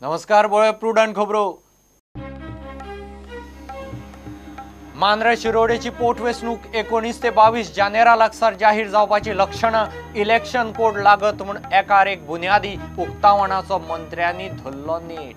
नमस्कार, बोळे प्रुडंट खबरो. मांद्रे शिरोडेची पोटवेंचणूक 19 ते 22 जानेरा लागसार जाहीर जावपाची लक्षणां. इलेक्शन कोड लागत म्हूण एकार एक बुन्यादी उक्तावणाचो मंत्र्यांनी धरलो नेट.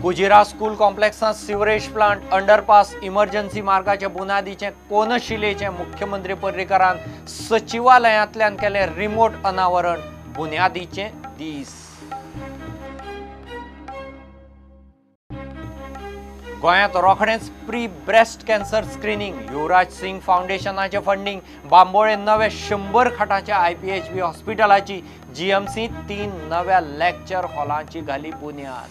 कुजिरा स्कूल कॉम्प्लेक्सांत सिवरेज प्लांट, अंडरपास, इमर्जन्सी मार्गाचे बुन्यादीचें कोनशिलेचें मुख्यमंत्री पर्रीकारान सचिवालयांतल्यान केलें रिमोट अनावरण. बुन्यादीचें दीस. गोंयांत रोखडेंच pre breast cancer screening, Yuvraj Singh फावंडेशनाचें funding, Bambolim नव्या 100 खाटांच्या IPHB हॉस्पिटलाची GMC 3 नव्या लेक्चर हॉलांची घाली बुन्याद.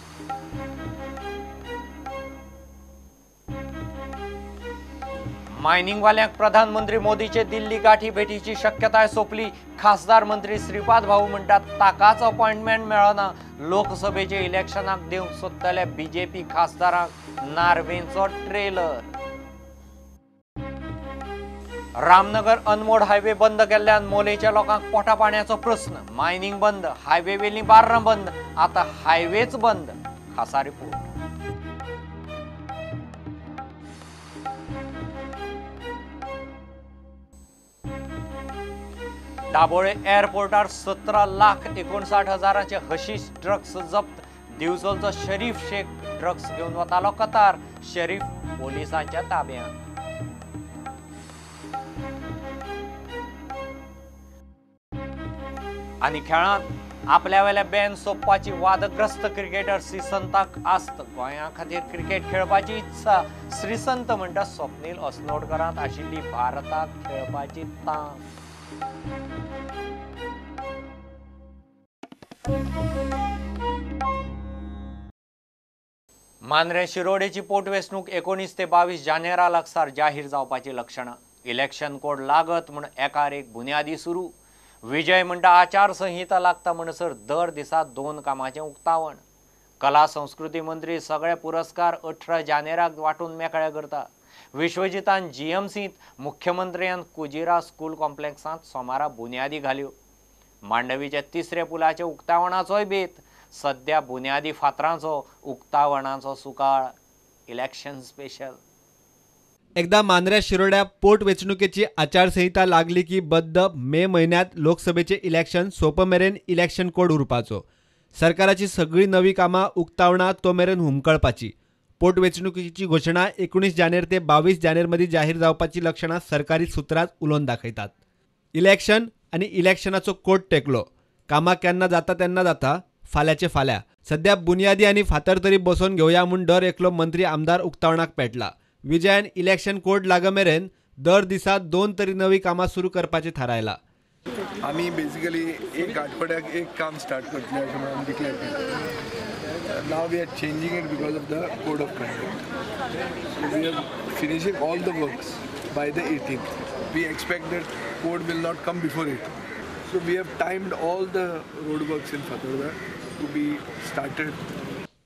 मायनिंगवाल्यांक प्रधानमंत्री मोदीचे दिल्ली गाठी भेटीची शक्यताय सोंपली. खासदार मंत्री श्रीपाद भाऊ म्हणटात ताकाच अपॉइंटमेंट मेळना. लोकसभेचे इलेक्शनाक दिवंक सोदतले बीजेपी खासदारांक नार्वेंचो ट्रेलर. रामनगर अनमोड हायवे बंद केल्ल्यान मोलेच्या लोकांक पोटा पाण्याचो प्रस्न. मायनिंग बंद, हायवे वेलीं बार्रां बंद, आतां हायवेच बंद. खासा रिपोर्ट. दाबोळे एअरपोर्टार 17,59,000 हशीश ड्रग्स जप्त. दिवचलचो शरीफ शेख ड्रग्स घेवन वतालो कतार. शरीफ पोलिसांच्या ताब्यांत. आनी खेळांत आपल्या वेल्या बॅन सोंपपाची वादग्रस्त क्रिकेटर श्रीसंताक आस्त. गोंया खातीर क्रिकेट खेळपाची इत्सा. श्रीसंत म्हणटा स्वप्नील अस्नोडकरांत आशिल्ली भारताक खेळपाची तांक. मांद्रे शिरोडेची पोटवेंचणूक 19 ते 22 जानेरा लागसार जाहीर जावपाची लक्षणां. इलेक्शन कोड लागत म्हूण एकार एक बुन्यादी सुरू. विजय म्हणटा आचारसंहिता लागता म्हणसर दर दिसा 2 कामाचें उक्तावण. कला संस्कृती मंत्री सगळे पुरस्कार 18 जानेराक वांटून मेकळे करता. विश्वजितान जीएमसींत, मुख्यमंत्र्यान कुजिरा स्कूल कॉम्प्लेक्सांत सोमारा बुन्यादी घाल्यो. मांडवीच्या तिसऱ्या पुलाच्या उक्तावणाचोय बेत. सद्या बुन्यादी फातरांचो उक्तावणाचो सुकाळ. Election special. एकदा मांद्र्या शिरोड्या पोटवेंचणुकेची आचारसंहिता लागली की बद्द मे म्हयन्यांत लोकसभेचे इलेक्शन सोंप मेरेन इलेक्शन कोड उरपाचो. सरकाराची सगळीं नवी कामां उक्तावणां तो मेरेन हुमकळपाची. पोटवेंचणुकेची घोशणा 19 जानेर ते 22 जानेर मदीं जाहीर जावपाची लक्षणां सरकारी सुत्रां उलोवन दाखयतात. इलेक्शन आनी इलेक्शनाचो कोड टेकलो. कामां केन्ना जाता तेन्ना जाता, फाल्याचे फाल्या. सद्या बुन्यादी आनी फातर तरी बसोवन घेवया म्हूण दर एकलो मंत्री आमदार उक्तावणाक पेटला. विजयान इलेक्शन कोड लाग मेरेन दर दिसा 2 तरी नवी कामां सुरू करपाचें थारायला. आमी बेसिकली एक आठवड्याक एक काम स्टार्ट करतले अशें म्हणून डिक्लेअर केलें. Now we are changing it because of the code of conduct. So we are finishing all the works by the 18th. We expect that code will not come before it. So we have timed all the road works in Fatorda to be started.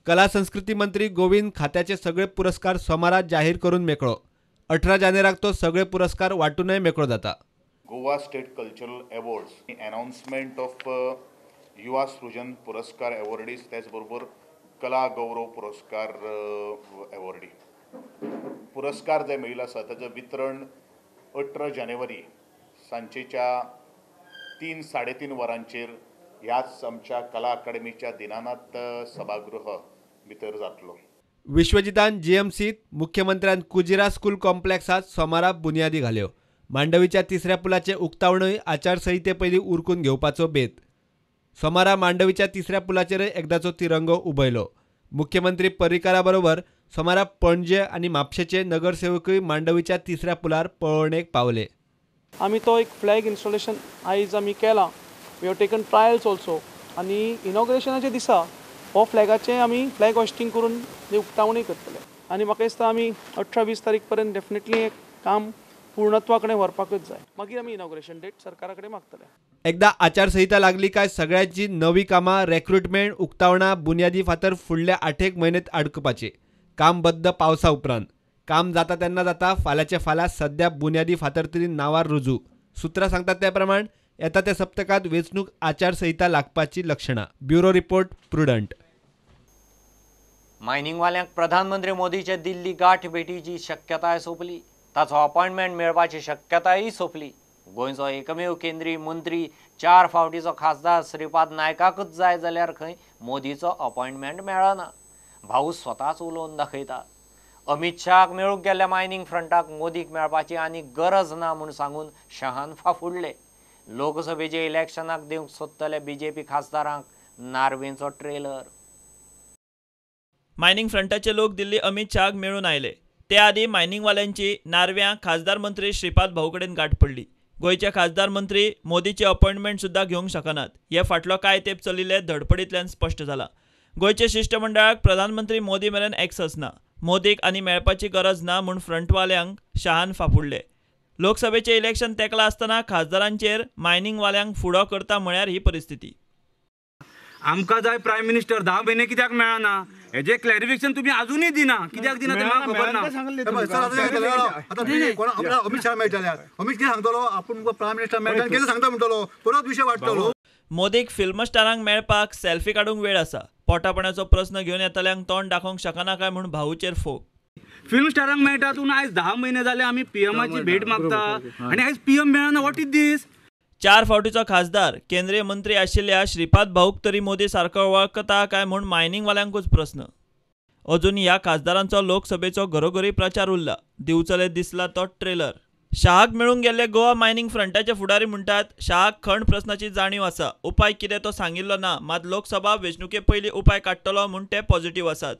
कला संस्कृती मंत्री गोविंद खात्याचे सगळे पुरस्कार सोमारा जाहीर करून मेकळो. 18 जानेराक तो सगळे पुरस्कार वांटूनय मेकळो जाता. Goa state cultural awards, announcement of Yuva Srujan Puraskar awardees, त्याचबरोबर कला गौरव पुरस्कार अवॉर्डी. पुरस्कार जे मेळिल्लो आसा ताचें वितरण 18 जानेवारी सांजेच्या 3 साडे 3 वरांचेर ह्याच आमच्या कला अकादमीच्या दिनानाथ सभागृह भितर जातलो. विश्वजितान जीएमसीत, मुख्यमंत्र्यान कुजिरा स्कूल कॉम्प्लेक्सात सोमारा बुन्यादी घाल्यो. मांडवीच्या तिसऱ्या पुलाचें उक्तावणूय आचारसंहिते पयलीं उरकून घेवपाचो बेत. सोमारा मांडवीच्या तिसऱ्या पुलाचेरय एकदाचो तिरंगो उबयलो. मुख्यमंत्री पर्रीकारा बरोबर सोमारा पणजे आनी म्हापशेचे नगरसेवकूय मांडवीच्या तिसऱ्या पुलार पळोवणेक पावले. आमी तो एक फ्लॅग इन्स्टॉलेशन आयज आमी केलां. We have taken trials also. आनी इनॉग्रेशनाच्या दिसा हो फ्लॅगाचें आमी फ्लॅग हॉस्टिंग करून उक्तावणूय करतले. आनी म्हाका दिसता आमी 18-20 तारीख पर्यंत डेफिनेटली एक काम पूर्णत्वा कडेन व्हरपाकूच जाय. मागीर आमी इनॉग्रेशन डेट सरकारा कडेन मागतले. एकदा आचारसंहिता लागली काय सगळ्यांची नवी कामां, रेक्रुटमेंट, उक्तावणां, बुन्यादी फातर फुडल्या 8 म्हयन्यांत आडकुपाचे. काम बद्द पावसा उपरांत. काम जाता तेन्ना जाता, फाल्याचे फाल्यां. सद्या बुन्यादी फातर तरी नांवार रुजू. सूत्रां सांगतात त्या प्रमाण येता त्या सप्तकांत वेंचणूक आचारसंहिता लागपाची लक्षणां. Bureau report, Prudent. मायनिंगवाल्यांक प्रधानमंत्री मोदीचे दिल्ली गाठ भेटीची शक्यताय सोंपली. ताचो अपॉयंटमेंट मेळपाची शक्यताय सोंपली. गोंयचो एकमेव केंद्रीय मंत्री 4 फावटीचो खासदार श्रीपाद नायकाकूच जाय जाल्यार खंय मोदीचो अपॉयंटमेंट मेळना. भाऊ स्वताच उलोवन दाखयता. अमित शहाक मेळूंक गेल्ल्या मायनिंग फ्रंटाक मोदीक मेळपाची आनी गरज ना म्हूण सांगून शहान फाफुडले. लोकसभेचे इलेक्शनाक दिवंक सोदतले बीजेपी खासदारांक नार्वेंचो ट्रेलर. मायनिंग फ्रंटाचे लोक दिल्ली अमित शहाक मेळून आयले. ते आदी मायनिंगवाल्यांची नार्व्यां खासदार मंत्री श्रीपाद भाऊ कडेन गांठ पडली. गोंयचे खासदार मंत्री मोदीची अपॉयंटमेंट सुद्दां घेवंक शकनात हे फाटलो कांय तेंप चलिल्ले धडपडींतल्यान स्पश्ट जाला. गोंयचे शिश्टमंडळाक प्रधानमंत्री मोदी मेरेन एक्सेस ना. मोदीक आनी मेळपाची गरज ना म्हूण फ्रंटवाल्यांक शहान फाफुडले. लोकसभेचें इलेक्शन तेंकलां आसतना खासदारांचेर मायनिंगवाल्यांक फुडो करता म्हळ्यार ही परिस्थिती. आमकां जाय प्रायम मिनिस्टर 10 म्हयने कित्याक मेळना हेजे क्लॅरिफिकेशन तुमी अजूनय दिना. कित्याक दिना तें म्हाका खबर ना. अमित शहा मेळटले, अमित कितें सांगतलो आपूण प्रायम मिनिस्टर मेळटा कितें सांगता म्हणटलो, परत विशय वाडटलो. मोदीक फिल्म स्टारांक मेळपाक सेल्फी काडूंक वेळ आसा. पोटापणाचो प्रस्न घेवन येतल्यांक तोंड दाखोवंक शकना काय म्हूण भाऊचेर फोग. फिल्म स्टारांक मेळटा तूं आयज 10 म्हयने जाले आमी पीएमाची भेट मागता आनी आयज पीएम मेळना. What is these? 4 फावटीचो खासदार केंद्रीय मंत्री आशिल्ल्या श्रीपाद भाऊक तरी मोदी सारको वळखता काय म्हूण मायनिंगवाल्यांकूच प्रस्न. अजून ह्या खासदारांचो लोकसभेचो घरोघरी प्रचार उरला. दिवचले दिसला तो ट्रेलर. शहाक मेळूंक गेल्ले गोवा मायनिंग फ्रंटाचे फुडारी म्हणटात शहाक खण प्रस्नाची जाणीव आसा. उपाय कितें तो सांगिल्लो ना, मात लोकसभा वेंचणुके पयलीं उपाय काडटलो म्हूण ते पॉझिटिव्ह आसात.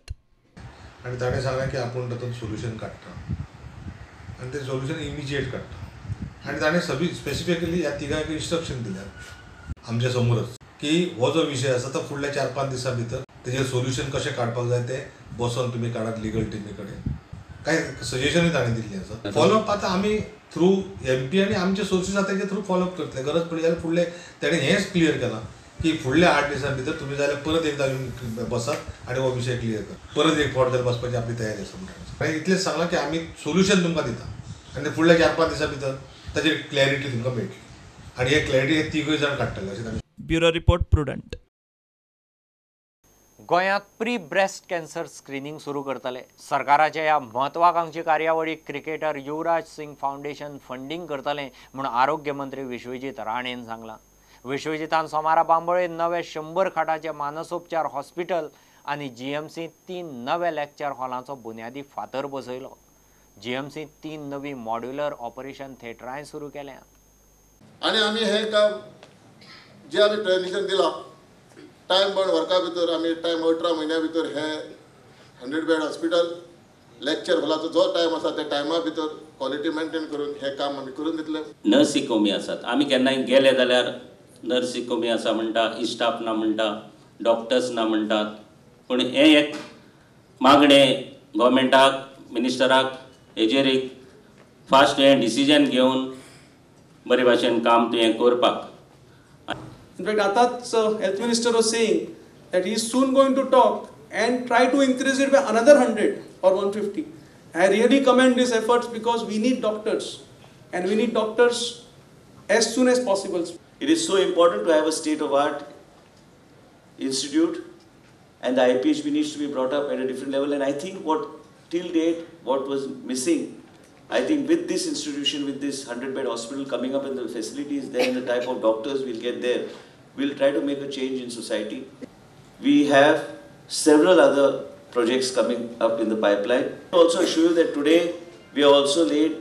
आनी ताणें सांगलें की आपूण तातूंत सोल्युशन काडटा आनी तें सोल्युशन इमिजिएट काडटा. आनी ताणें सगळी स्पेसिफिकली ह्या तिगांक इन्स्ट्रक्शन दिल्यात आमच्या समोरच की हो जो विशय आसा तो फुडल्या 4-5 दिसां भितर तेजेर सोल्युशन कशें काडपाक जाय तें बसोन तुमी काडात लिगल टिमी कडेन. कांय सजेशनूय ताणें दिल्लीं आसा. फॉलोअप आतां आमी थ्रू एमपी आनी आमचे सोर्सीस आसा तेजे थ्रू फॉलोअप करतले. गरज पडली जाल्यार फुडले ताणें हेंच क्लियर केलां की फुडल्या 8 दिसां भितर तुमी जाल्यार परत एकदां येवन बसात आनी हो विशय क्लियर कर. परत एक फावट जाल्यार बसपाची आपली तयारी आसा म्हणटा. आनी इतलेंच सांगलां की आमी सोल्युशन तुमकां दिता आनी फुडल्या 4-5 दिसां भितर ताची क्लॅरिटी तुमकां मेळटली आनी हे क्लॅरिटी हे तिगूय जाण काडटले अशें. Bureau report, Prudent. गोंयांत प्री ब्रेस्ट कॅन्सर स्क्रिनींग सुरू करतले. सरकाराच्या ह्या म्हत्वाकांक्षी कार्यावळीक cricketer Yuvraj Singh foundation funding करतले म्हूण आरोग्य मंत्री विश्वजीत राणेन सांगलां. विश्वजीतान सोमारा बांबोळे नवे 100 खाटाचे मानसोपचार हॉस्पिटल आनी जीएमसी 3 नवे लेक्चर हॉलांचो बुन्यादी फातर बसयलो. जीएमसी 3 नवी मॉड्युलर ऑपरेशन थिएटरांय सुरू केल्या. आनी आमी हें काम जे आमी प्रेजेंटेशन दिलां टायम बाउंड वर्का भितर आमी टायम 18 म्हयन्या भितर हे 100 बेड हॉस्पिटल लेक्चर हॉलाचो जो टायम आसा त्या टायमा भितर क्वॉलिटी मेंटेन करून हें काम आमी करून दितले. नर्सी कमी आसात. आमी केन्नाय गेले जाल्यार नर्सी कमी आसा म्हणटा, स्टाफ ना म्हणटा, डॉक्टर्स ना म्हणटात. पूण हें एक मागणें गव्हर्मेंटाक, मिनिस्टराक हेजेर एक फास्ट हें डिसिजन घेवन बरे भाशेन काम तुवें करपाक. In fact, आतांच health minister was saying that he is soon going to talk and try to increase it by another 100 or 150. I really commend these efforts because we need doctors and we need doctors as soon as possible. It is so important to have a state-of-art institute and the IPHB needs to be brought up at a different level. And I think what till date what was missing, I think with this institution, with this 100-bed hospital coming up and the facilities there and the type of doctors we'll get there, we'll try to make a change in society. We have several other projects coming up in the pipeline. I also assure you that today we have also laid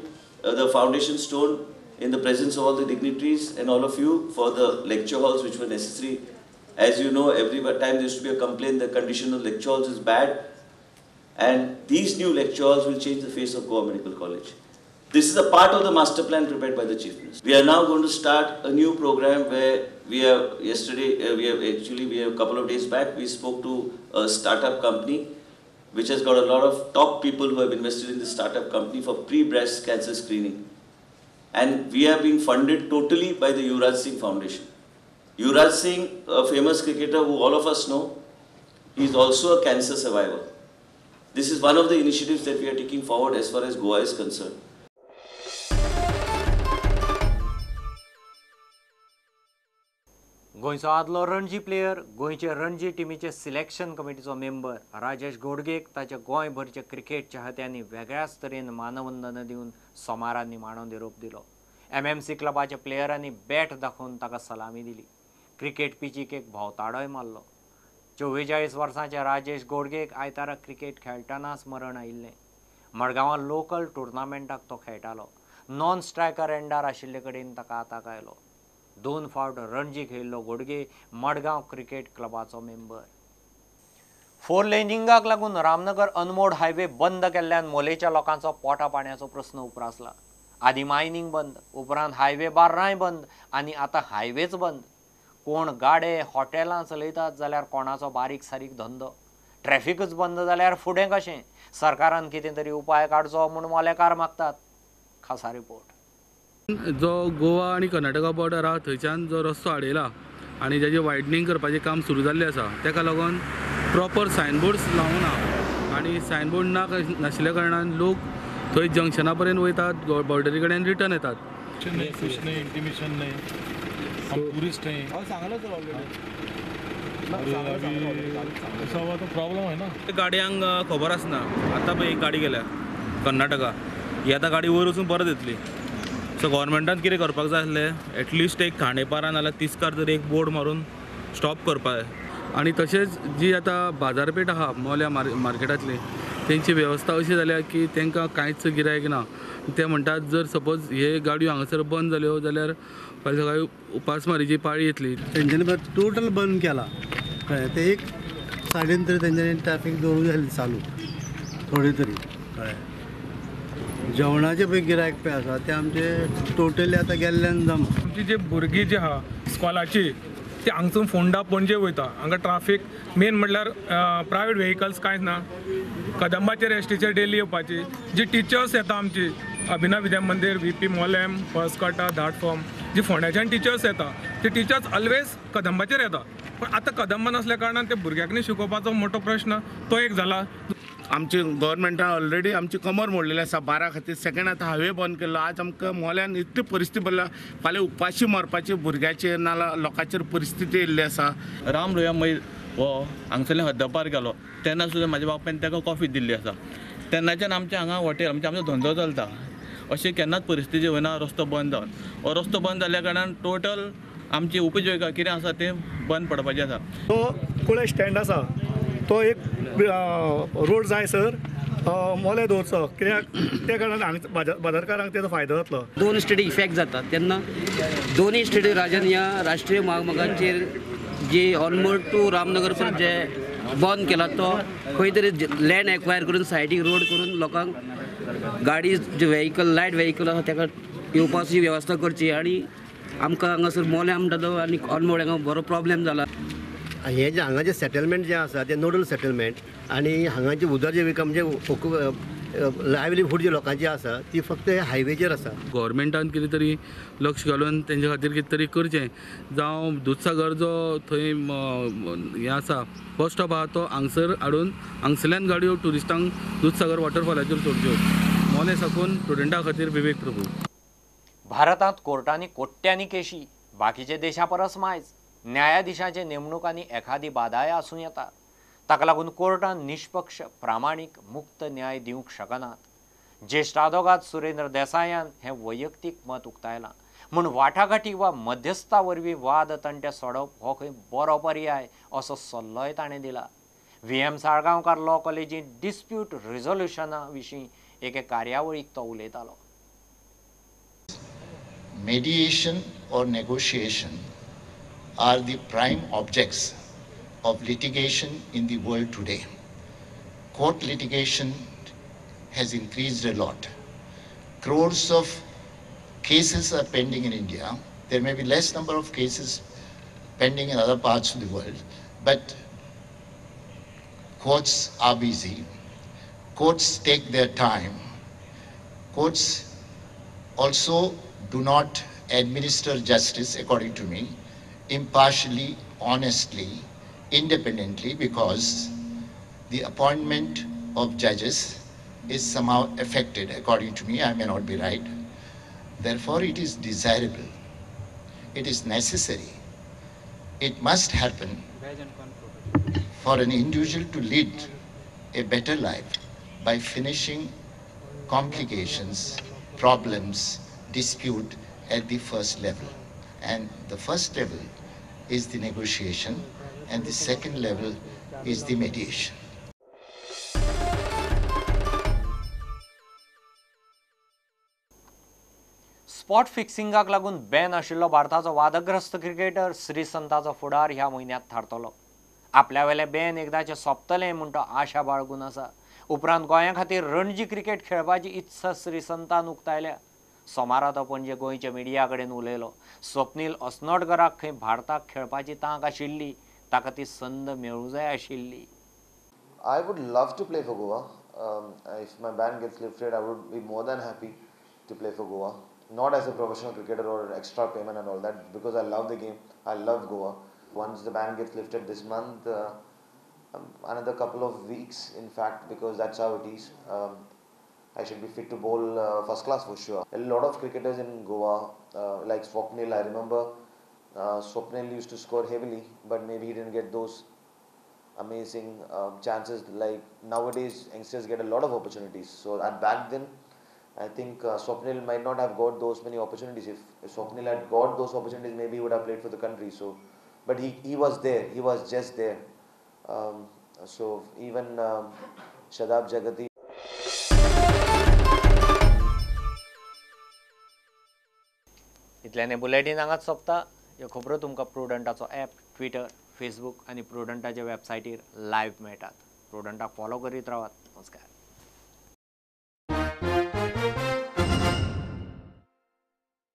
the foundation stone in the presence of all the dignitaries and all of you for the lecture halls which were necessary. As you know, every time there used to be a complaint, the condition of lecture halls is bad. And these new lecture halls will change the face of Goa Medical College. This is a part of the master plan prepared by the Chief Minister. We are now going to start a new program where we have yesterday, we have a couple of days back, we spoke to a startup company which has got a lot of top people who have invested in the startup company for pre-breast cancer screening. And we are being funded totally by the Yuvraj Singh Foundation. Yuvraj Singh, a famous cricketer who all of us know, he is also a cancer survivor. This is one of the initiatives that we are taking forward as far as Goa is concerned. गोंयचो आदलो Ranji player, गोंयचे Ranji टिमीचे selection कमिटीचो member Rajesh गोडगेक ताच्या गोंयभरच्या cricket चाहत्यांनी वेगळ्याच तरेन मानवंदना दिवन सोमारा निमाणो निरोप दिलो. एमएमसी क्लबाच्या प्लेयरांनी बॅट दाखोवन ताका सलामी दिली. क्रिकेट पिचीक एक भोंवताडोय मारलो. 44 वर्सांच्या राजेश गोडगेक आयतारा क्रिकेट खेळटनाच मरण आयिल्लें. मडगांवां लोकल टुर्नामेंटाक तो खेळटालो. नॉन स्ट्रायकर एंडार आशिल्ले कडेन ताका आताक आयलो. 2 फावट रणजी खेळिल्लो गोडगे मडगांव क्रिकेट क्लबाचो मेंबर. 4 लेनिंगाक लागून रामनगर अनमोड हायवे बंद केल्ल्यान मोलेच्या लोकांचो पोटा पाण्याचो प्रस्न उप्रासला. आदी मायनिंग बंद, उपरांत हायवे बार्रांय बंद आनी आतां हायवेच बंद. कोण गाडे हॉटेलां चलयतात जाल्यार कोणाचो बारीक सारीक धंदो. ट्रॅफिकच बंद जाल्यार फुडें कशें? सरकारान कितें तरी उपाय काडचो म्हूण मोलेकार मागतात. खासा रिपोर्ट. जो गोवा आनी कर्नाटका बॉर्डर आहा थंयच्यान जो रस्तो हाडयला आनी जेजें वायडनींग करपाचें काम सुरू जाल्लें आसा तेका लागून प्रॉपर सायनबोर्ड्स लावना आनी सायनबोर्ड ना नाशिल्ल्या कारणान लोक थंय जंक्शना पर्यंत वयतात, बॉर्डरी कडेन रिटर्न येतात. कुछ नहीं, इंटीमेशन नहीं, हम टूरिस्ट हैं. ऐसा हुआ तो प्रॉब्लम है ना. गाडयांक खबर आसना. आतां पळय एक गाडी गेल्या कर्नाटका, ही आतां गाडी वयर वचून परत येतली. सो गव्हर्मेंटान कितें करपाक जाय आसलें, एटलिस्ट एक खांडेपारा नाल्यार तिस्कार तरी एक बोर्ड मारून स्टॉप करपाक जाय. आनी तशेंच जी आतां बाजारपेठ आहा मोल्या मार्केटांतली तेंची वेवस्था अशी जाल्या की तांकां कांयच गिरायक ना. ते म्हणटात जर सपोज हे गाडयो हांगासर बंद जाल्यो जाल्यार फाल्यां सकाळीं उपासमारीची पाळी येतली. तेंच्यांनी टोटल बंद केला, कळ्ळें? ते एक सायडीन तरी तेंच्यांनी ट्रॅफीक दवरूंक जाय चालू थोडी तरी, कळ्ळें? जेवणाचे पळय गिरायक पळय आसा ते आमचे टोटली आतां गेल्ल्यान जमा. आमची जे भुरगीं जी आहा स्कॉलाची ती हांगसून फोंडा पणजे वयता. हांगा ट्राफीक मेन म्हणल्यार प्रायवेट व्हेकल्स कांयच ना. कदंबाचेर एसटीचेर डेली येवपाची जी टिचर्स येता आमची अभिनव विद्या मंदीर, व्हीपी मोलेम, फर्स्कटा, धाटफॉर्म, जी फोंड्याच्यान टिचर्स येता ती टिचर्स ऑलवेज कदंबाचेर येता. पण आतां कदंबा नासल्या कारणान ते भुरग्यांनी शिकोवपाचो मोठो प्रश्न तो एक जाला. आमची गव्हर्मेंटान ऑलरेडी आमची कमर मोडलेली आसा बारा खातीर. सेकंड आतां हायवे बंद केल्लो. आज आमकां मोल्यान इतली परिस्थिती पडल्या, फाल्यां उपाशी मरपाची भुरग्याचेर नाल्यार लोकांचेर परिस्थिती येयल्ली आसा. राम लोहिया मैल हो हांगसरल्यान हद्दपार गेलो तेन्ना सुद्दां म्हाज्या बापायन ताका कॉफी दिल्ली आसा. तेन्नाच्यान आमच्या हांगा हॉटेल म्हणजे आमचो धंदो चलता. अशी केन्नाच परिस्थिती वयना रस्तो बंद जावन. हो रस्तो बंद जाल्ल्या कारणान टोटल आमची उपजिविका कितें आसा तें बंद पडपाचें आसा. तो कुळे स्टँड आसा तो एक रोड जाय सर मोले दवरचो, कित्याक त्या कारणान हांगा बाजारकारांक तेजो फायदो जातलो. दोन स्टेटी इफेक्ट जाता तेन्ना दोनूय स्टेटी राज्यान ह्या राष्ट्रीय महामार्गाचेर जे ऑलमोस्ट टू रामनगर पर्यंत जे बंद केला तो खंय तरी लँड एक्वायर करून सायडीक रोड करून लोकांक गाडी जे व्हेकल लायट व्हेकल आसा ताका येवपाची वेवस्था करची. आनी आमकां हांगासर मोल्या म्हणटा तो आनी अनमोड हांगा बरो प्रॉब्लेम जाला. हे जे हांगा जे सेटलमेंट जे आसा ते नोडल सेटलमेंट आनी हांगाची उदरजिविका म्हणजे लायवलीहूड जी लोकांची आसा ती फक्त हायवेचेर आसा. गव्हर्मेंटान कितें तरी लक्ष घालून तेंच्या खातीर कितें तरी करचें. जावं दुदसागर जो थंय हें आसा बस स्टॉप आहा तो हांगसर हाडून हांगसरल्यान गाडयो ट्युरिस्टांक दुदसागर वॉटरफॉलाचेर सोडच्यो. मोलें साकून स्टुडंटा खातीर विवेक प्रभू. भारतांत कोर्टांनी कोट्यांनी केशी, बाकीच्या देशा परस मायज. न्यायाधिशांचे नेमणुकांनी एखादी बादाय आसूं येता. ताका लागून कोर्टान निष्पक्ष, प्रामाणीक, मुक्त न्याय दिवंक शकनात. ज्येश्ठ आदोगाद सुरेंद्र देसायान हें वैयक्तीक मत उक्तायलां. म्हूण वाटाघाटी वा मध्यस्था वरवीं वाद तंटे सोडप हो खंय बरो पर्याय असो सल्लोय ताणें दिला. व्ही.एम. साळगांवकार लॉ कॉलेजींत डिस्प्यूट रिजोल्युशना विशीं एके कार्यावळीक तो उलयतालो. Mediation or negotiation are the prime objects of litigation in the world today. Court litigation has increased a lot. Crores of cases are pending in India. There may be less number of cases pending in other parts of the world, but courts are busy. Courts take their time. Courts also do not administer justice, according to me, impartially, honestly, independently, because the appointment of judges is somehow affected, according to me. I may not be right. Therefore, it is desirable, it is necessary It must happen for an individual to lead a better life by finishing complications, problems, dispute at the first level. And the first level is the negotiation and the second level is the mediation. Spot फिक्सिंगाक लागून Ben आशिल्लो भारताचो वादग्रस्त cricketer श्रीसंताचो फुडार ह्या म्हयन्यांत थारतलो. आपल्या वेलें Ben एकदाचें सोंपतलें म्हूण तो आशा बाळगून आसा. उपरांत गोंया खातीर रणजी क्रिकेट खेळपाची इत्सा श्रीसंतान उक्तायल्या. सोमारा तो पणजे गोंयच्या मिडिया कडेन उलयलो. स्वप्नील असनोटकराक खंय भारताक खेळपाची तांक आशिल्ली, ताका ती संद मेळूं जाय आशिल्ली. I would love to play for Goa. If my ban gets lifted, I would be more than happy to play for Goa. Not as a professional cricketer or extra payment and all that, because I love the game. I love Goa. Once the ban gets lifted this month, another couple of weeks, in fact, because that's how it is. I should be fit to bowl first class for sure. A lot of cricketers in Goa, like Swapnil, I remember Swapnil used to score heavily, but maybe he didn't get those amazing chances. Like nowadays, youngsters get a lot of opportunities. So at back then, I think Swapnil might not have got those many opportunities. If Swapnil had got those opportunities, maybe he would have played for the country. So, but he was there. He was just there. So even Shadab Jagati. इतल्याने bulletin हांगाच सोंपता. ह्यो खबरो तुमकां प्रुडंटाचो app, Twitter, Facebook आनी प्रुडंटाच्या वेबसायटीर live मेळटात. प्रुडंटाक follow करीत रावात. नमस्कार.